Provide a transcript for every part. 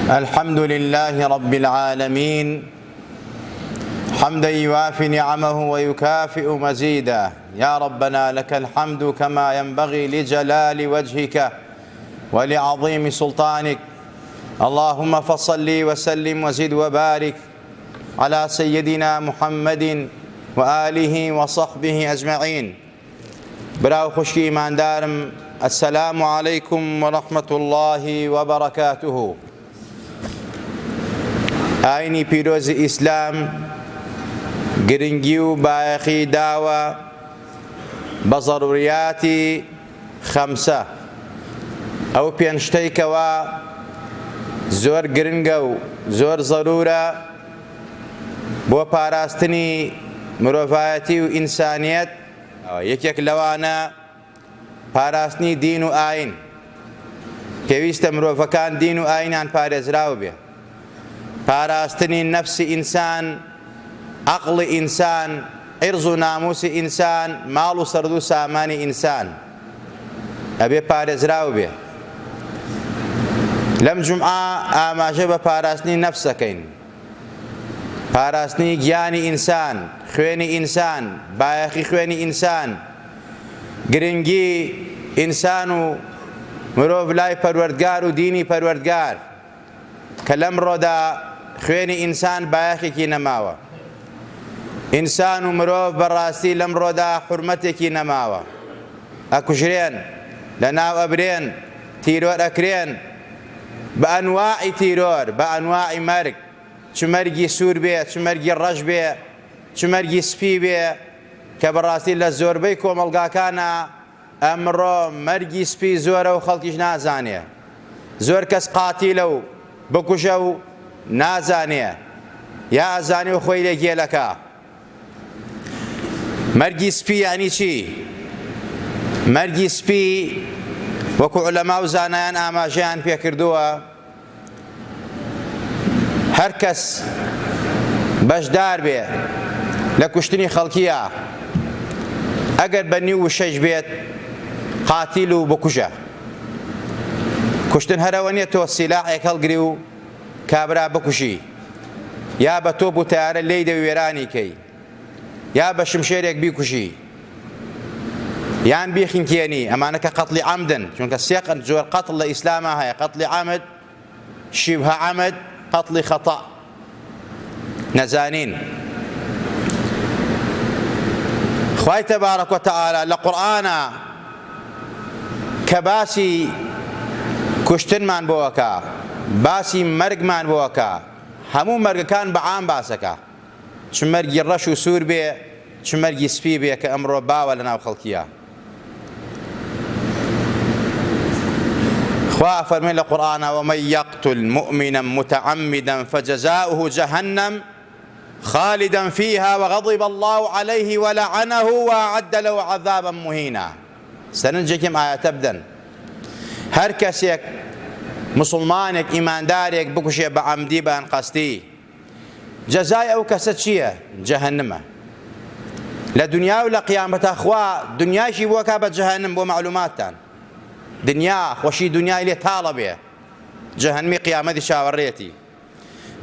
الحمد لله رب العالمين حمدا يوافي نعمه ويكافئ مزيدا يا ربنا لك الحمد كما ينبغي لجلال وجهك ولعظيم سلطانك اللهم فصل وسلم وزد وبارك على سيدنا محمد وآله وصحبه أجمعين برا و خوشکی ئیماندارم السلام علیکم و رحمة اللە و بەرەکاته. ئاینی پیرۆزی ئیسلام گرنگی و بایەخی داوە بە زەروریاتی خەمسە ئەو پێنج شتەی کەوا زۆر گرنگە و زۆر زەرورە بۆ پاراستنی مرۆڤایەتی و ئینسانیەت، یەکێک لەوانە پاراستنی دین و ئاین، پێویستە مرۆڤەکان دین و ئاینیان پارێزراو بێ، پاراستنی نەفسی ئینسان، عەقڵی ئینسان، عیرز و ناموسی ئینسان، ماڵ و سەرد و سامانی ئینسان ئەبێ پارێزراو بێ. لەم جومعە ئاماژە بە پاراستنی نەفس ئەکەین. پاراستنی گیانی ئینسان، خوێنی ئینسان، بایەخی خوێنی ئینسان، گرنگی ئینسان و مرۆڤ لای پەروەردگار و دینی پەروەردگار کە لەمڕۆدا خوێنی ئینسان بایەخێکی نەماوە. ئینسان و مرۆڤ بەڕاستی لەمڕۆدا حورمەتێکی نەماوە. ئەکوژرێن، لەناو ئەبرێن، تیرۆر ئەکرێن، بە ئەنواعی تیرۆر، بە ئەنواعی مەرگ، چ مەرگی سوور بێ، چ مەرگی ڕەش بێ، چ مەرگی سپی بێ، کە بەڕاستی لە زۆربەی کۆمەڵگاکانا ئەمڕۆ مەرگی سپی زۆرە و خەڵکیش نازانێ. زۆر کەس قاتیلە و بکوژە و نازانێ، یا ئەزانێ و خۆی لێ گێلەکا. مەرگی سپی یانی چی؟ مەرگی سپی وەکو عولەما و زانایان ئاماژەیان پێکردووە هەر کەس بەشدار بێ لە کوشتنی خەڵکیە ئەگەر بە نیو وشەش بێت قاتیل و بکوژە کوشتن هەرەوە نیە تۆ سیلاحێک هەڵگری و کابرا بکوژی یا بە تۆپ و تەیارە لێی دەی وێرانی کەی یا بە شمشێرێک بیکوژی یان بیخنکێنی ئەمانە کە قەتڵی عەمدن چونکە سێ جۆر قەتڵ لە ئیسلاما هەیە قەتڵی عەمد شیبه عەمد قەتڵی خەتە نەزانین خوای تبارک و تعالی لە قورئانا کە باسی کوشتنمان بۆ ئەکا باسی مەرگمان بۆ ئەکا هەموو مەرگەکان بە عام باسەکا چ مەرگی ڕەش و سوور بێ چ مەرگی سپی بێ کە ئەمڕۆ باوە لە ناو خەڵکیە خوا ئەفەرمێ لە قورئانا ومن یقتل مؤمنا متعمدا فجزاؤه جهنم خالدا فيها وغضب الله عليه ولعنه وأعد له عذابا مهینا سەرنجێکی ئەم ئایەتە بدەن هەر کەسێک مسوڵمانێک ئیماندارێک بکوژێ بە عەمدی بە ئەنقەستی جەزای ئەو کەسە چییە؟ جەهەنمە لە دنیا و لە قیامەتا خوا دنیاشی بۆکا بە جەهەنم بۆ معلوماتتان دنیا خۆشی دنیای لێ تاڵە بێ جەهەنمی قیامەتی چاوەڕێتی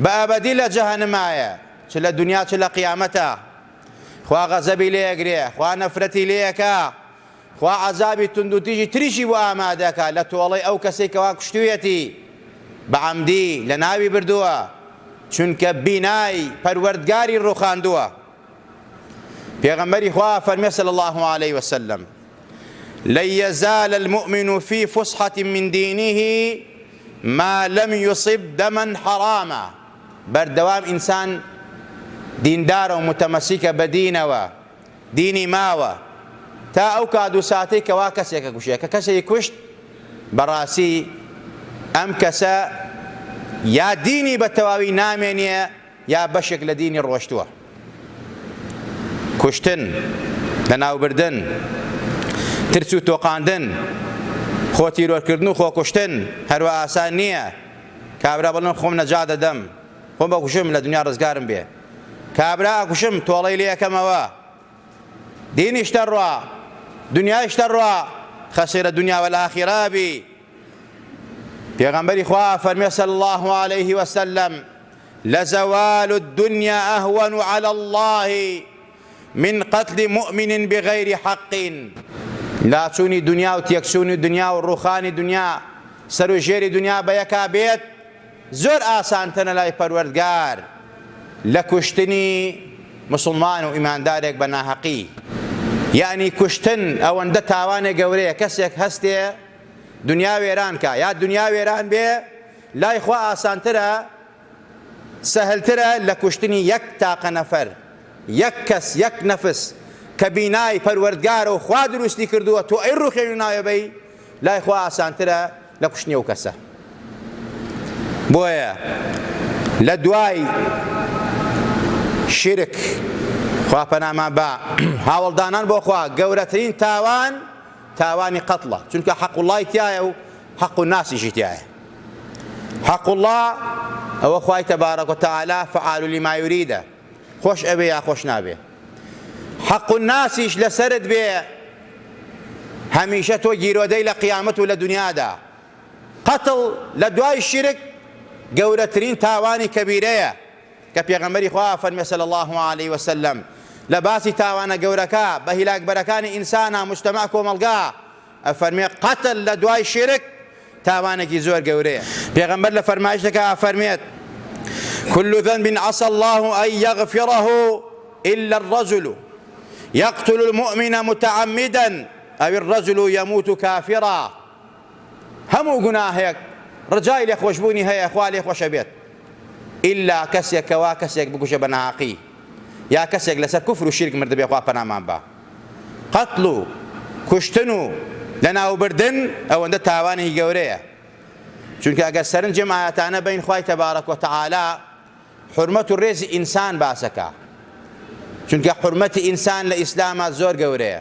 بە ئەبەدی لە جەهەنمایە چ لە دنیا چ لە قیامەتا خوا غەزەبی لێ ئەگرێ خوا نەفرەتی لێ ئەکا خوا عەزابی توندوتیژی تریشی بۆ ئامادەکا لە تۆڵەی ئەو کەسەی کەوا کوشتویەتی بە عەمدی لەناوی بردووە چونکە بینای پەروەردگاری ڕوخاندووە پێغەمبەری خوا فەرمێ صلی الله علیه وسلم لن يزال المؤمن في فسحة من دينه ما لم يصب دما حراما بەردەوام ئینسان دیندارە و متەمەسیکە بە دینەوە دینی ماوە تا ئەو کات و ساتەی کەوا کەسێک ئەکوژێ کە کەسێکی کوشت بەڕاستی ئەم کەسە یا دینی بە تەواوی نامێنێ یا بەشێک لە دینی ڕۆشتووە کوشتن لەناوبردن ترس و تۆقاندن خۆ تیرۆرکردن و خۆکوشتن هەروە ئاسان نییە کابرا بڵێم خۆم نەجات دەدەم خۆم بەکوشم لە دنیا ڕزگارم بێ کابرا ئەکوشم تۆڵەی لێ ئەکەمەوە دینیش دەڕوا دنیایش دەڕوا خەسیرە دنیا والآخرە بی. پێغەمبەری خوا فەرمێ صلی الله علیه وسلم لزوال الدنيا أهون على الله من قتل مؤمن بغير حق. لاچوونی دنیا و تێکچوونی دنیا و ڕووخانی دنیا سەر و ژێری دنیا بە یەکا بێت زۆر ئاسانترە لای پەروەردگار لە کوشتنی موسڵمان و ئیماندارێک بە ناهەقی. یەعنی کوشتن ئەوەندە تاوانێ گەورەیە کەسێک هەستێ دنیا وێران کا یا دنیا وێران بێ لای خوا ئاسانترە سەهلترە لە کوشتنی یەک تاقە نەفەر یەک کەس یەک نەفس کە بینای پەروەردگارە و خوا دروستی کردووە تۆ ئەی ڕوخێنی و ناوێ بەی لای خوا ئاسانترە لە کوشتنی ئەو کەسە. بۆیە لە دوای شیرک خوا پەنامان با هاوڵدانان بۆ خوا گەورەترین تاوان تاوانی قەتڵە چونکە حەق اللهی تایە و حەق و ناسیشی تایە حەق الله ئەوە خوای تەبارەک و تەعالا فعال لما یریدە خۆش ئەوێ یا خۆش نابێ حەق الناسیش لەسەرت بێ هەمیشە تۆ گیرۆدەی لە قیامەت و لە دنیادا. قەتڵ لە دوای شیرک گەورەترین تاوانی کەبیرەیە کە پێغەمبەری خوا فەرمی صلی اللە علیه وسلم لە باسی تاوانە گەورەکە بە هیلاکبەرەکانی ئینسانە مجتمع کۆمەڵگا ئەفەرمێ قەتل لە دوای شیرک تاوانێکی زۆر گەورەیە پێغەمبەر لە فەرمایشتێکا ئەفەرمێت كل ذنب عسى الله أن يغفره إلا الرجل يقتل المؤمن متعمدا أو الرجل يموت كافرا هەموو گوناهێک ڕجای لێخۆشبوونی هەیە خوا لێ خۆشە بێت ئیلا کەسێک کەوا کەسێک بکوژە بە ناحەقی یا کەسێک لەسەر کوفر و شیرک مردبێ خوا پەنامان با قەتڵ و کوشتن و لەناوبردن ئەوەندە تاوانێکی گەورەیە چونکە ئەگەر سەرنجی ئەم ئایەتانە بەین خوای تەبارەک وتەعالا حورمەت و ڕێزی ئینسان باسەکا چونکە حورمەتی ئینسان لە ئیسلاما زۆر گەورەیە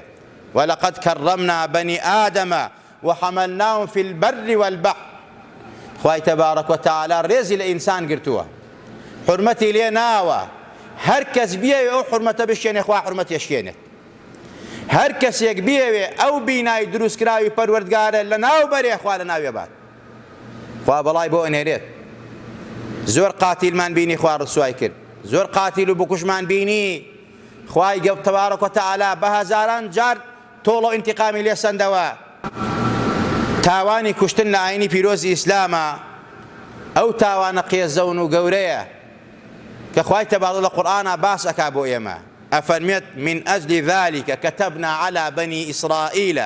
ولقد کرمنا بنی آدم وحملناهم فی البر والبحر خوای تبارک وتعالی ڕێزی لە ئینسان گرتووە حورمەتی لێ ناوە هەر کەس بیەوێ ئەو حورمەتە بشکێنێ خوا حورمەتی ئەشکێنێت هەر کەسێک بیەوێ ئەو بینای دروستکراوی پەروەردگارە لەناو بەرێ خوا لەناوێ بات خوا بەڵای بۆ ئەنێرێت زۆر قاتیلمان بینی خوا ڕسوای کرد زۆر قاتیل و بکوژمان بینی خوای گەو تبارک و تعالی بە هەزاران جار تۆڵە و ئینتیقامی لێ سەندەوە. تاوانی کوشتن لە ئاینی پیرۆزی ئیسلاما ئەو تاوانە قێزەون و گەورەیە کە خوای تەبارک لە قورئانا باس ئەکا بۆ ئێمە ئەفەرمێت من اجل ذلک کتبنا علی بنی اسرائیل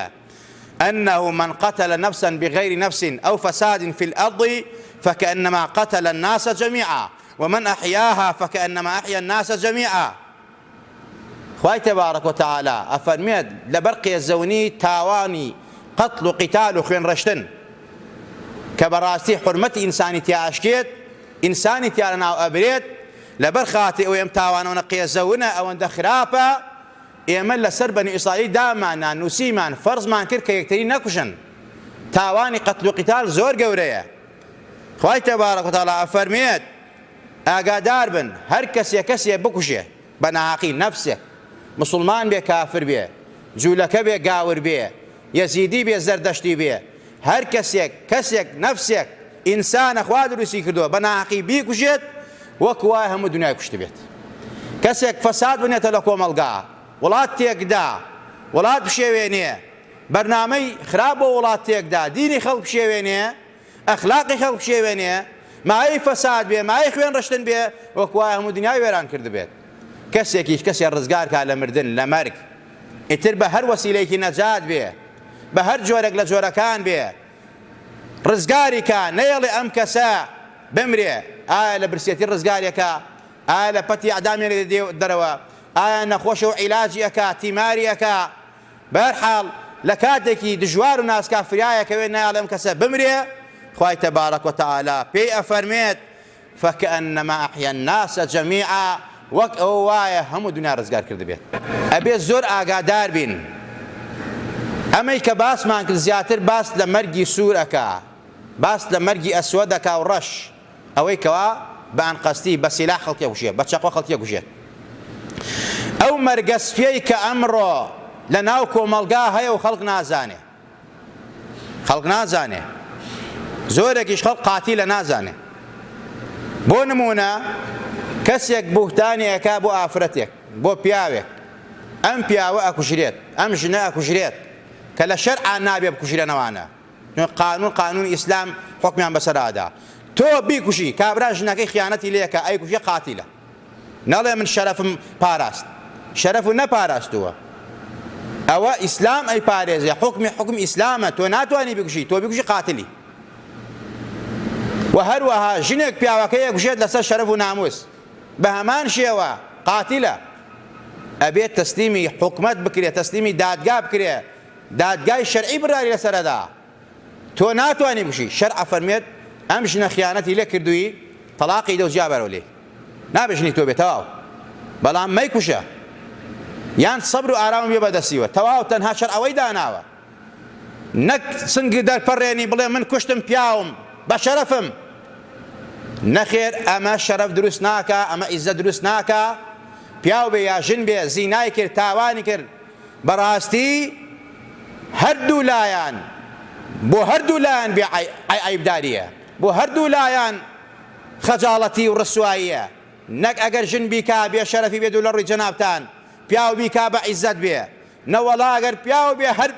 انه من قتل نفسا بغیر نفس او فساد فی الارض فکأنما قتل الناس جمیعا ومن احیاها فکأنما احیا الناس جمیعا. خوای تبارک و تعالی ئەفەرموێت لەبەر قێزەونی تاوانی قەتڵ و قیتال و خوێن ڕشتن کە بەڕاستی حورمەتی ئینسانی تیا ئەشکێت ئینسانی تیا لەناو ئەبرێت لەبەر خاتری ئەوەی ئەم تاوانەوەنە قێزەونە ئەوەندە خراپە ئێمە لەسەر بەنی ئیسرائیل داماننا نووسیمان فەرزمان کرد کە یەکتری نەکوژن تاوانی قەتل و قیتال زۆر گەورەیە خوای تبارک و تعالی ئەفەرموێت ئاگادار بن هەر کەسێ کەسێ بکوژێ بە ناهەقی نەفسێک موسڵمان بێ کافر بێ جولەکە بێ گاور بێ یەزیدی بێ زەردەشتی بێ هەر کەسێک کەسێک نەفسێک ئینسانە خوا دروستی کردووە بە ناهەقی بیکوژێت وەک وایە هەموو دنیای کوشتبێت کەسێک فەساد بنێتە لە کۆمەڵگا وڵات تێکدا وڵات بشێوێنێ بەرنامەی خراپ بۆ وڵات تێکدا دینی خەڵک بشێوێنێ ئەخلاقی خەڵک بشێوێنێ، مایەی فەساد بێ، مایەی خوێن ڕشتن بێ، وەک وایە هەموو دنیای وێران کردبێت. کەسێکیش کەسێ ڕزگار کا لە مردن، لە مەرگ، ئیتر بە هەر وەسیلەیەکی نەجات بێ، بە هەر جۆرێک لە جۆرەکان بێ، ڕزگاری کا، نەیەڵێ ئەم کەسە بمرێ، ئایا لە برسێتی ڕزگاری ئەکا، ئایا لە پەتی ئەعدام هێنێتە دەرەوە، ئایا نەخۆشە و عیلاجی ئەکا، تیماری ئەکا، بەهەرحاڵ لە کاتێکی دژوار و ناسکا فریایەکەوێت نایەڵێ ئەم کەسە بمرێ، خوای تبارک و تعالی پێی ئەفەرموێت، فکأنما احیا الناس جمیعا، وەک ئەوە وایە هەموو دونیا ڕزگار کردبێت. ئەبێ زۆر ئاگادار بین ئەمەی کە باسمان کرد زیاتر باس لە مەرگی سوور ئەکا، باس لە مەرگی ئەسوەد ئەکا و ڕەش، ئەوەی کەوا بە ئەنقەستی بە سیلاح خەڵکی ئەکوژێ، بە چەقۆ خەڵکی ئەکوژێت. ئەو مەرگە سپیەی کە ئەمڕۆ لە ناو کۆمەڵگا هەیە و خەڵک نازانێ. خەڵک نازانێ. زۆرێکیش خەڵک قاتیلە نازانێ. بۆ نموونە کەسێک بوهتانی ئەکا بۆ ئافرەتێک، بۆ پیاوێک، ئەم پیاوە ئەکوژرێت، ئەم ژنە ئەکوژرێت، کە لە شەرعا نابێ بکوژرێن ئەوانە، چون قانون قانونی ئیسلام حوکمیان بەسەرا ئەدا. تۆ بیکوژی، کابرا ژنەکەی خیانەتی لێ ئەکا ئەیکوژێ قاتیلە. نەڵێ من شەرەفم پاراست. شەرەفت نەپاراستووە. ئەوە ئیسلام ئەیپارێزێ، حوکمی حوکم ئیسلامە، تۆ ناتوانی بیکوژی، تۆ بیکوژی قاتلی. وە هەروەها ژنێک پیاوەکەی ئەکوژێت لەسەر شەرەف و ناموس بە هەمان شێوە قاتیلە ئەبێت تەسلیمی حکومەت بکرێت تەسلیمی دادگا بکرێ دادگای شەرعی بڕیاری لەسەرەدا تۆ ناتوانی بکوژی شەرع ئەفەرمێت ئەم ژنە خیانەتی لێ کردووی تەڵاقی دە و جیا بەرەو لێی نابێ ژنی تۆ بێ تەواو بەڵام مەیکوژە یان سەبر و ئارام بێ بەدەستیوە تەواو تەنها شەرع ئەوەی داناوە نەک سنگ دەرپەڕێنی بڵێ من کوشتم پیاوم بە شەرەفم نەخێر ئەمە شەرەف دروست ناکا ئەمە ئیزە دروست ناکا پیاو بێ یا ژن بێ زینای کرد تاوانی کرد بەڕاستی هەردوو لایان بۆ هەردوو لایان بێ عەیبداریە بۆ هەردوو لایان خەجاڵەتی و ڕسواییە نەک ئەگەر ژن بیکا بێ شەرەفی بێت و لە ڕووی جەنابتان پیاو بیکا بە عیزەت بێ نەوەڵا گەر پیاو بێ هەر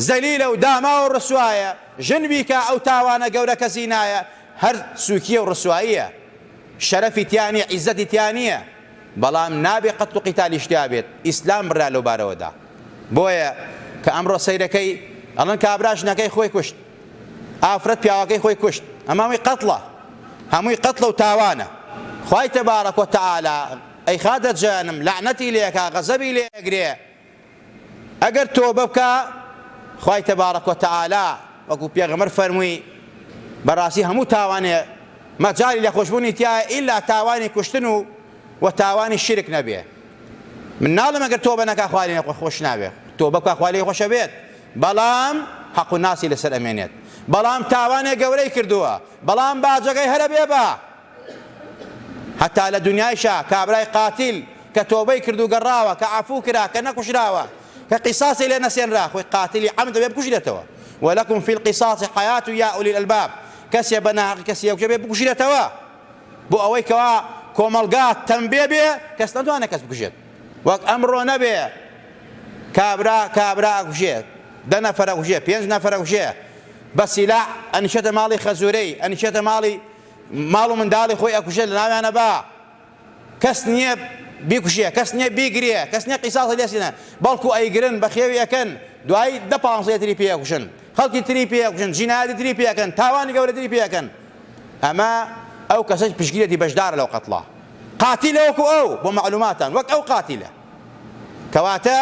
زەلیلە و داماو و ڕسوایە، ژن بیکا ئەو تاوانە گەورە کە زینایە هەر سوکیە و ڕسواییە شەرەفی تیا نیە عیزەتی تیا نیە بەڵام نابێ قەتل و قیتالیش تیا بێت ئیسلام بڕیار لەو بارەوە دا بۆیە کە ئەمڕۆ سەیرەکەی ئەڵێن کابرا ژنەکەی خۆی کوشت ئافرەت پیاوەکەی خۆی کوشت ئەمە هەمووی قەتڵە هەمووی قەتڵە و تاوانە خوای تبارک و تعالی ئەیخاتە جەهەنم لەعنەتی لێ ئەکا غەزەبی لێ ئەگرێ ئەگەر تۆبە بکا خوای تبارک و تعالی وەکو پێغەمبەر فەرمووی بەڕاستی هەموو تاوانێ مەجالی لێخۆشبوونی تیایە ئیلا تاوانی کوشتن و و تاوانی شیرک نەبێ من ناڵێم ئەگەر تۆبە نەکا خوا لێ خۆش نابێ تۆبە بکا خوا لێی خۆشە بێت بەڵام حەق و ناسی لەسەر ئەمێنێت بەڵام تاوانێ گەورەی کردووە بەڵام باجەکەی هەرە بێ بە هەتا لە دونیایشا کابرای قاتیل کە تۆبەی کرد و گەڕاوە، کە عەفوو کرا، کە نەکوژراوە، کە قیساسی لێ نەسێنرا، خۆی قاتیلی عەمد دەبێ بکوژرێتەوە. ولکم فی القصاص حیاة یا اولی الالباب، کەسێ بە ناهەقی کەسێ بکوژێ بێ بکوژرێتەوە بۆ ئەوەی کەوا کۆمەڵگا تەمبێ بێ کەس نەتوانێ کەس بکوژێت وەک ئەمڕۆ نەبێ کابرا کابرا ئەکوژێ دە نەفەر ئەکوژێ پێنج نەفەر ئەکوژێ بە سیلاح ئەنیشێتە ماڵی خەزورەی ئەنیشێتە ماڵی ماڵ و منداڵی خۆی ئەکوژێت لەناویان ئەبا کەس نییە بیکوژێ کەس نییە بیگرێ کەس نییە قیساسی لێسێنە بەڵکو ئەیگرن بەخێوی ئەکەن دوایی دە پانزەی تری پێ ئەکوژن خەڵکی تری پێ ئەکوژن جینایەتی تری پێ ئەکەن تاوانی گەورەتری پێ ئەکەن ئەمە ئەو کەسەش پشتگیرێتی بەشدارە لەو قەتڵە قاتیلە وەکو ئەو بۆ مەعلوماتان وەک ئەو قاتیلە کەواتە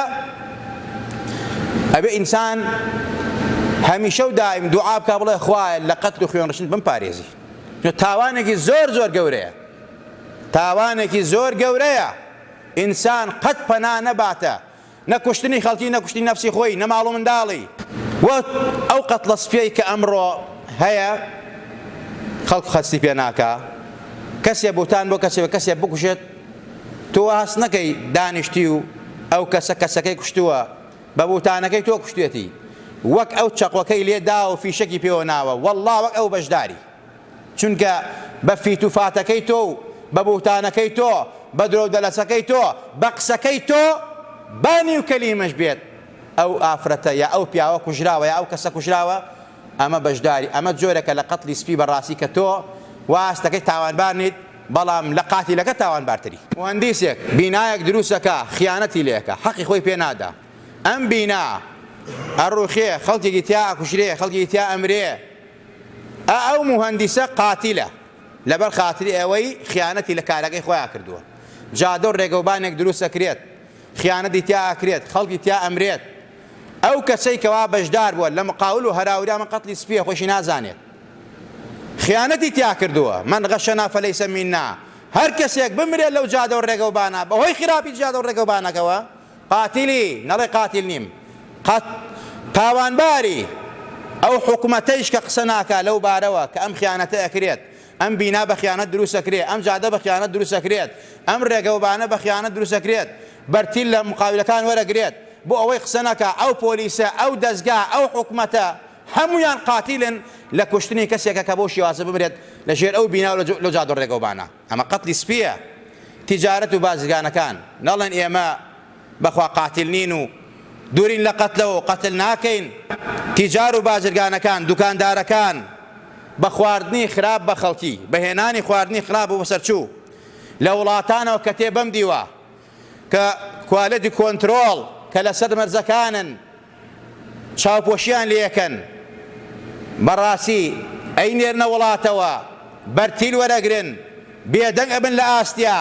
ئەبێ ئینسان هەمیشە و دایم دوعا بکا بڵێ خوایە لە قەتل و خوێنڕشتن بمپارێزی تاوانێکی زۆر زۆر گەورەیە تاوانێکی زۆر گەورەیە ئینسان قەت پەنا نەباتە نە کوشتنی خەڵکی نە کوشتنی نەفسی خۆی نە ماڵ و منداڵی و ئەو قەتڵە سپیەی کە ئەمڕۆ هەیە خەڵک خەستی پێ ناکا کەسێ بوتان بۆ کەسێ کەسێ بکوژێت تۆ وا هەست نەکەی دانیشتی و ئەو کەسە کەسەکەی کوشتووە بە بوتانەکەی تۆ کوشتوێتی وەک ئەو چەقۆکەی لێ داوە و فیشەکی پێوە ناوە وەڵڵا وەک ئەو بەشداری چونکە بە فیت و فاتەکەی تۆ و بە بوتانەکەی تۆ بە درۆ و دەلەسەکەی تۆ بە قسەکەی تۆ با نیو کەلیمەش بێت ئەو ئافرەتە یا ئەو پیاوە کوژراوە یا ئەو کەسە کوژراوە ئەمە بەشداری ئەمە جۆرێکە لە قەتلی سپی بەڕاستی کە تۆ وا هەستەکەی تاوانبار نیت بەڵام لە قاتیلەکە تاوانبارتری. موهەندیسێک بینایەک دروست ئەکا خیانەتی لێ ئەکا حەقی خۆی پێ نادا ئەم بینا ئەڕوخێ خەڵکێکی تیا ئەکوژرێ خەڵکێکی تیا ئەمرێ ئا ئەو موهەندیسە قاتیلە لەبەر خاتری ئەوەی خیانەتی لە کارەکەی خۆیا کردووە جادە و ڕێگەوبانێک دروست ئەکرێت خیانەتی تیا ئەکرێت خەڵکی تیا ئەمرێت ئەو کەسەی کەوا بەشدار بووە لە مقاول و هەراوریا من قەتلی سپیە خۆشی نازانێت خیانەتی تیا کردووە، من غشنا فلیس منا، هەر کەسێک بمرێت لەو جادە و ڕێگەوبانە بەهۆی خراپی جادە و ڕێگەوبانەکەوە قاتیلی، نەڵێ قاتیل نیم، قەت تاوانباری، ئەو حکومەتەیش کە قسە ناکا لەو بارەوە کە ئەم خیانەتە ئەکرێت، ئەم بینا بە خیانەت دروست ئەکرێ، ئەم جادە بە خیانەت دروست ئەکرێت، ئەم ڕێگەوبانە بە خیانەت دروست ئەکرێت، بەرتیل لە مقاولەکان وەرەگرێت بۆ ئەوەی قسە نەکا، ئەو پۆلیسە، ئەو دەزگا، ئەو حکومەتە. هەموویان قاتیلن لە کوشتنی کەسێکە کە بەو شێوازە بمرێت لە ژێر ئەو بینا و لەو جادە و ڕێگەوبانە. ئەمە قەتلی سپییە. تیجارەت و بازرگانەکان نەڵێن ئێمە بەخوا قاتیل نین و دوورین لە قەتلەوە و قەتل ناکەین. تیجار و بازرگانەکان، دوکاندارەکان بە خواردنی خراپ بە خەڵکی، بە هێنانی خواردنی خراپ و بەسەرچوو لە وڵاتانەوە کە تێ بەم دیوە کە quality control کە لەسەر مەرزەکانن چاوپۆشیان لێکەن بەڕاستی ئەینێرنە وڵاتەوە بەرتیل وەرەگرن بێدەنگ ئەبن لە ئاستیا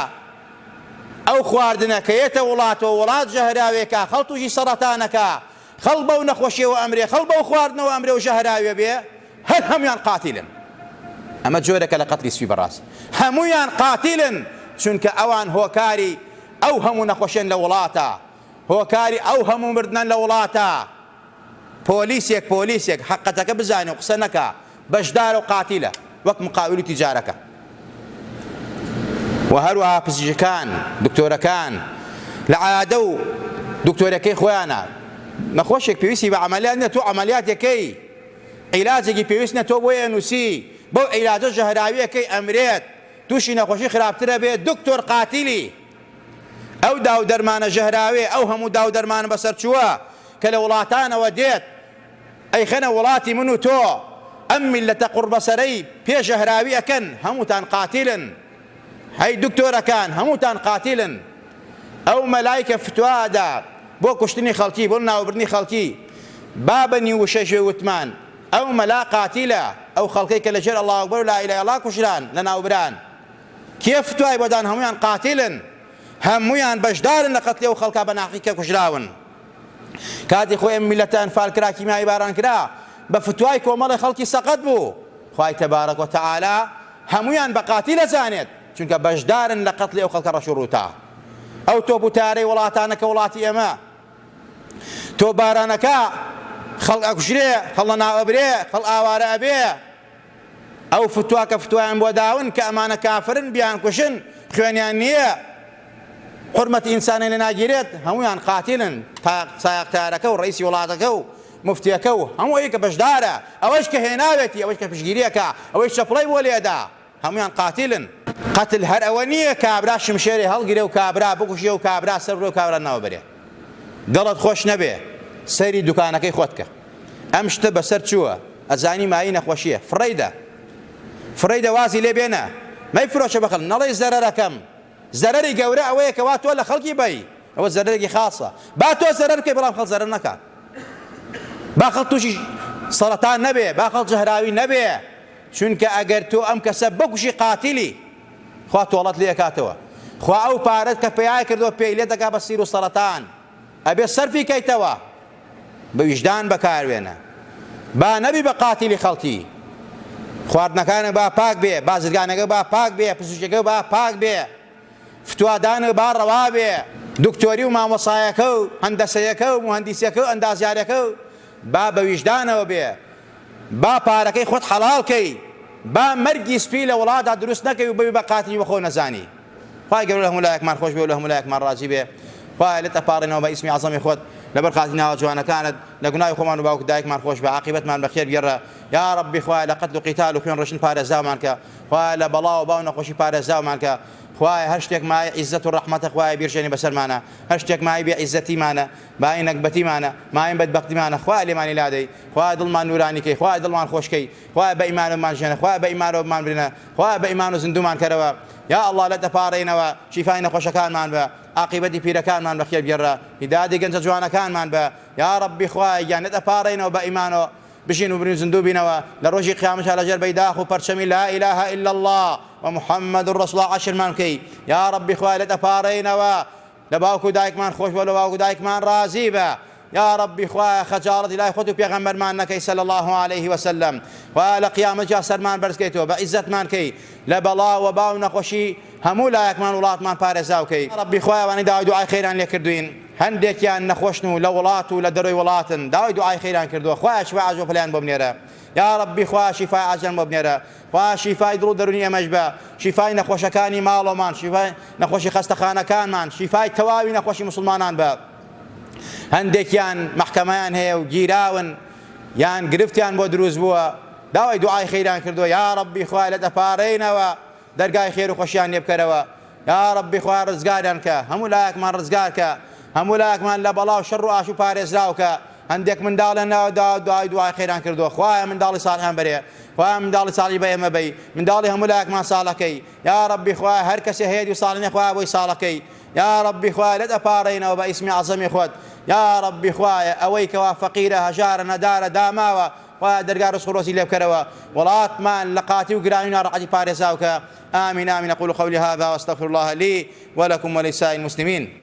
ئەو خواردنە کە یەتە وڵاتەوە وڵات ژەهراوێکا خەڵ توشی سەڕەتانەکا خەڵ بەو نەخۆشیەوە ئەمرێ خەڵ بەو خواردنەوە ئەمرێ و ژەهراوێ بێ هەر هەموان قاتیلن ئەمە جۆرێکە لە قەتلی سپی بەڕاست هەمویان قاتیلن چونکە ئەوان هۆکاری ئەو هەموو نەخۆشیەن لە وڵاتە هۆکاری ئەو هەموو مردنەن لە وڵاتە. پۆلیسێک پۆلیسێک حەقەتەکە بزانێ و قسە نەکا بەشدارە و قاتیلە وەک مقاول و تیجارەکە و هەروەها پزیشکان دکتۆرەکان لە عادە و دکتۆرەکەی خۆیانە نەخۆشێک پێویستی بە عەمەلیات نیە تۆ عەمەلیاتێکەی عیلاجێکی پێویست نیە تۆ بۆی ئەنووسی بەو عیلاجە ژەهراویەکەی ئەمرێت تووشی نەخۆشی خراپترە بێت دکتۆر قاتیلی ئەو داو دەرمانە ژەهراوێ ئەو هەموو داو دەرمانە بەسەرچووە کە لە وڵاتانەوە دێت ئەیخەنە وڵاتی من و تۆ ئەم میللەتە قوڕبەسەرەی پێ ژەهراوی ئەکەن هەمووتان قاتیلن هەی دکتۆرەکان هەمووتان قاتیلن ئەو مەلای کە فتوا ئەدا بۆ کوشتنی خەڵکی بۆ ناوبردنی خەڵکی با بە نیو وشەش بێ وتمان ئەو مەلا قاتیلە ئەو خەڵکەی کە لەژێر اللە اکبر و لا اله الا اللە کوژران لەناوبران کێ فتوای بۆ دان هەموویان قاتیلن هەموویان بەشدارن لە قەتلی ئەو خەڵکە بە ناحەقی کە کوژراون کاتی خۆی ئەم میللەتە ئەنفال کرا کیمیایی باران کرا بە فتوای کۆمەڵی خەڵکی سەقەت بوو خوای تبارک و تعالی هەموویان بە قاتیل ئەزانێت چونکە بەشدارن لە قەتلی ئەو خەڵکە ڕەش و ڕووتە ئەو تۆپ و تارەی وڵاتانە کە وڵاتی ئێمە تۆپبارانەکە خەڵک ئەکوژرێ خەڵ لەناو ئەبرێ خەڵ ئاوارە ئەبێ ئەو فتوا کە فتوایان بۆ داون کە ئەمانە کافرن بیانکوژن خوێنیان نییە حورمەتی ئینسانیان لێ ناگیرێت هەموویان قاتیلن تا سایەق تارەکە و ڕئیسی وڵاتەکە و مفتیەکە و هەموو ئەوی کە بەشدارە ئەوەش کە هێناوێتی ئەوەش کە پشتگیریەکە ئەوەی چەپڵەی بۆ لێدا هەموویان قاتیلن. قەتل هەر ئەوە نییە کابرا شمشێرێ هەڵگرێ و کابرا بکوژێ و کابرا سەر بڕێ و کابرا ناو بەرێ. دڵت خۆش نەبێ سەیری دوکانەکەی خۆت کە. ئەم شتە بەسەر چووە ئەزانی مایەی نەخۆشییە فڕێی دە. فڕێی دە وازی لێ بێنە. مەیفرۆشە بە خەڵک نەڵێی زەرەرەکەم. زەرەری گەورە ئەوەیە کەوا تۆ لە خەڵکی بەی. ئەوە زەرەرێکی خاسە. با تۆ زەرەر بکەی بەڵام خەڵک زەرەر نەکا. با خەڵک تووشی سەرەتان نەبێ، با خەڵک ژەهراوی نەبێ. چونکە ئەگەر تۆ ئەم کەسە بکوژی قاتیلی خوا تۆڵەت لێ ئەکاتەوە خوا ئەو پارەت کە پەیای کردوە پێی لێ دەکا بە سیر و سەرەتان ئەبێ سەرفی کەیتەوە بە ویژدان بەکاروێنە با نەبی بە قاتیلی خەڵکی خواردنەکانە با پاک بێ بازرگانەکە با پاک بێ پزیشکەکە با پاک بێ فتوادانە با ڕەوا بێ دکتۆری و مامۆسایەکە و هەندەسەیەکە و موهەندیسەکە و ئەندازیارەکە و با بە ویژدانەوە بێ با پارەکەی خۆت حەڵاڵ کەی با مەرگی سپی لە وڵاتدا دروست نەکەی و ببی بە قاتلی وخۆ نەزانی خوای گەورە لە هەموو لایەکمان خۆش بێ و لە هەموو لایەکمان ڕازی بێ خوایە لێت ئەپاڕێنەوە بە ئیسمی عەزەمی خۆت لەبەر خاتری ناوە جوانەکانت لە گوناهی خۆمان و باوک و دایکمان خۆش بە عاقیبەتمان بە خێر بگێڕە یا ڕەبی خوایە لە قەتل و قیتال و خوێن ڕشتن پارێزاومان کە خوایە لە بەڵا و با و نەخۆشی پارێزاومان کە خوایە هەر شتێک مایە عیزەت و ڕەحمەتە خوایە بیرژێنی بەسەرمانە هەر شتێک مایە بێ عیزەتیمانە مایە نەگبەتیمانە مایە بەدبەختیمانە خوایە لێمانی لادەی خوایە دڵمان نورانی کەی خوایە دڵمان خۆش کەی خوایە بە ئیمانەوە بمانژێنە خوایە بە ئیمانەوە بمانبرێنە خوایە بە ئیمان و زیندوومان کەرەوە یا اللە لێت ئەپاڕێینەوە شیفای نەخۆشەکانمان بە عاقیبەتی پیرەکانمان بە خێر بگێڕە هیدایەتی گەنجە جوانەکانمان بە یا ڕەبی خوایە گیان لێت ئەپاڕێینەوە بە ئیمانەوە بژین و برین زیندوو بینەوە لە ڕۆژی قیامەتا لەژێر بەیداخ و پەرچەمی لا اله الا اللە و محمد رسول اللە عەشرمان بکەی یا ڕەبی خوایە لێت ئەپاڕێینەوە لە باوک و دایکمان خۆش بە لە باوک و دایکمان ڕازی بە یا ڕەبی خوایە خەجاڵەتی لای خۆت و پێغەمبەرمان نەکەی صلی اللە علیه وسلم خوایە لە قیامەتجا سەرمان بەرز کەیتەوە بە عیزەتمان کەی لە بەڵا وەبا و نەخۆشی هەموو لایەکمان وڵاتمان پارێزاو کەی یا ڕەبی خوایە ئەوانەی داوای دوعای خێریان لێ کردوین هەندێکیان نەخۆشن و لە وڵات و لە دەرۆی وڵاتن داوای دوعای خێریان کردووە خوایە شفای عاجل و پەلەیان بۆ بنێرە یا ڕەبی خوایە شیفای عاجلیان بۆ بنێرە خوا شیفای دڵ و دەرونی ئێمەش بە، شیفای نەخۆشەکانی ماڵەوەمان، شیفای نەخۆشی خەستەخانەکانمان، شیفای تەواوی نەخۆشی موسڵمانان بە. هەندێکیان مەحکەمەیان هەیە و گیراون، یان گرفتیان بۆ دروست بووە داوای دوعای خێریان کردووە یا ڕەبی خوایە لێت ئەپارێینەوە دەرگای خێر و خۆشیان لێ بکەرەوە یا ڕەبی خوایە ڕزگاریان کە هەموو لایەکمان ڕزگار کە هەموو لایەکمان لە بەڵا و شەڕ و ئاشوو پارێزراو کە هەندێک منداڵیان ناوە داوای دوعای خێریان کردووە خوایە منداڵی ساڵحیان بەرێ خوایە منداڵی ساڵی بە ئێمە بەی منداڵی هەموو لایەکمان ساڵەکەی یا ڕەبی خوایە هەر کەسێ هەیەتی و ساڵی نیە خوایە بۆی ساڵەکەی یا ڕەبی خوایە لێت ئەپاڕێینەوە بە ئیسمی عەزەمی خۆت یا ڕەبی خوایە ئەوەی کەوا فەقیرە هەژارە نەدارە داماوە خوایە دەرگای ڕزق و ڕۆزی لێ بکەرەوە وڵاتمان لە قاتی و گرانی و ناڕەحەتی پارێزاو کە آمین آمین اقول قولی هذا واستغفر الله لي ولكم ولسائر المسلمين.